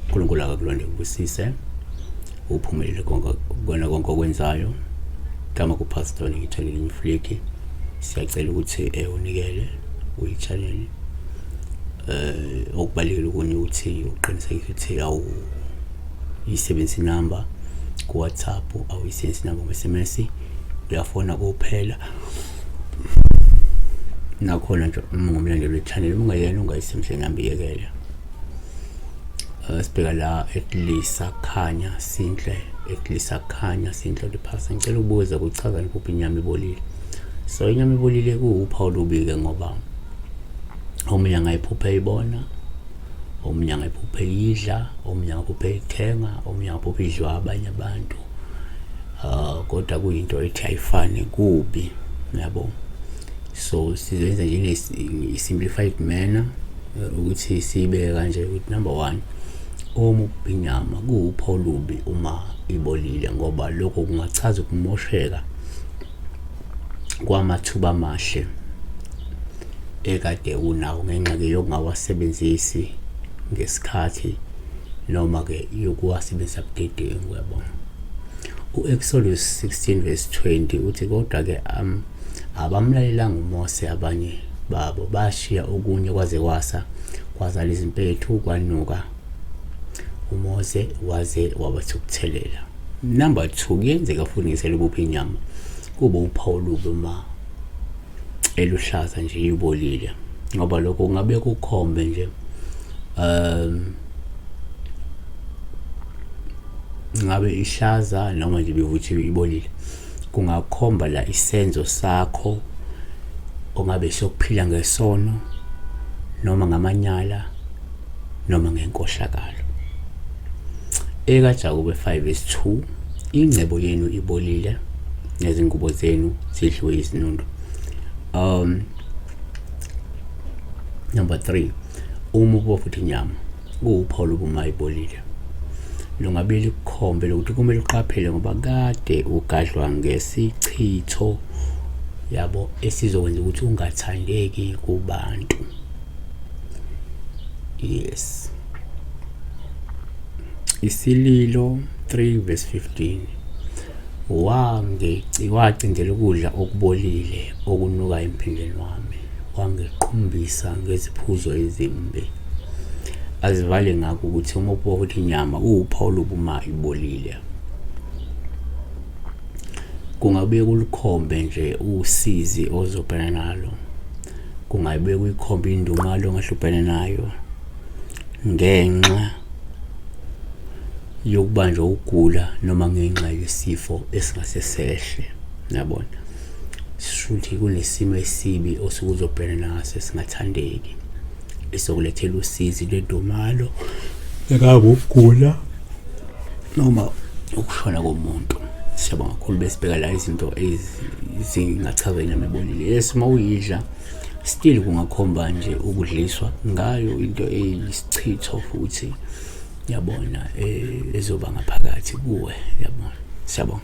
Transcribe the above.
uNkulunkulu akakulonde kubusise uphumelele konke kona konke okwenzayo. Igama kuPastor ngitholile imfliki, siyacela ukuthi unikele uyi-channel. Okubalulekile okunye ukuthi uqinisekise ukuthi awu isebenzisa inamba ku-WhatsApp, awuyisebenzisi inamba ku-SMS, uyafona kuphela. Nakhona nje uma ungumlandeli we-channel, uma ungeyena ungayisebenzisi inamba, iyekele. Sibheka la ekulisa khanya sinhle, ekulisa khanya sinhle liphasa. Ngicela ukubuza, kuchazani kuphi inyama ibolile? So inyama ibolile kuwuphawu olubi-ke, ngoba omunye angayiphupha eyibona, omunye angayiphupha eyidla, omunye angaphupha eyithenga, omunye angaphupha idliwa abanye abantu. Kodwa kuyinto ethi ayifani, kubi, yabo. So sizoyenza nje i-simplified manner ukuthi siyibeke kanje ukuthi number one, uma inyama kuwuphawu olubi uma ibolile, ngoba lokho kungachaza ukumosheka kwamathuba amahle ekade unawo ngenxa-ke yokungawasebenzisi ngesikhathi noma-ke yokuwasebenzisa budedengu, uyabona. U-Exodus 16 verse 20 uthi, kodwa-ke abamlalelanga uMose abanye babo, bashiya okunye kwaze kwasa, kwazala izimpethu, kwanuka, uMose waze wabathukuthelela. Number 2, kuyenzeka futhi ngiselubuphi inyama kube uphawu olubi uma eluhlaza nje ibolile, ngoba lokho kungabe kukhombe nje ngabe ihlaza noma nje bivuthiwe ibolile, kungakhomba la isenzo sakho ongabe sokuphila ngesono noma ngamanyala noma ngenkohlakalo. EkaJakobe 5 verse 2, ingcebo yenu ibolile nezingubo zenu zidliwe izinundu. Number 3, uma ubuka futhi inyama kuwuphawu lokuba ibolile, lungabe likukhombe lokuthi kumele uqaphele ngoba kade ugadlwa ngesichitho, yabo, esizokwenza ukuthi ungathandeki kubantu. Yes, Isililo 3 verse 15, wacindela ukudla okubolile okunuka emphinjeni wami, wangiqumbisa ngeziphuzo ezimbi. Azivale ngakho ukuthi uma ubuka ukuthi inyama kuwuphawu lokuba ibolile, kungabuye kulukhombe nje usizi ozobhekana nalo, kungabuye kuyikhombe indumalo ongahlubhene nayo ngenxa yokubanjwa ukugula noma ngenxa yesifo esingase sehle, yabona. Shuthi kunesimo esibi osuke uzobhekana naso esingathandeki, esokulethela usizi lwendumalo, engabe ukugula noma ukushona komuntu. Siyabonga kakhulu. Besibheka la izinto ezingachaza inyama ebolile. Yes, uma uyidla still kungakhomba nje ukudliswa ngayo, into eyisichitho futhi, yabona, ezoba ngaphakathi kuwe, yabona. Siyabonga.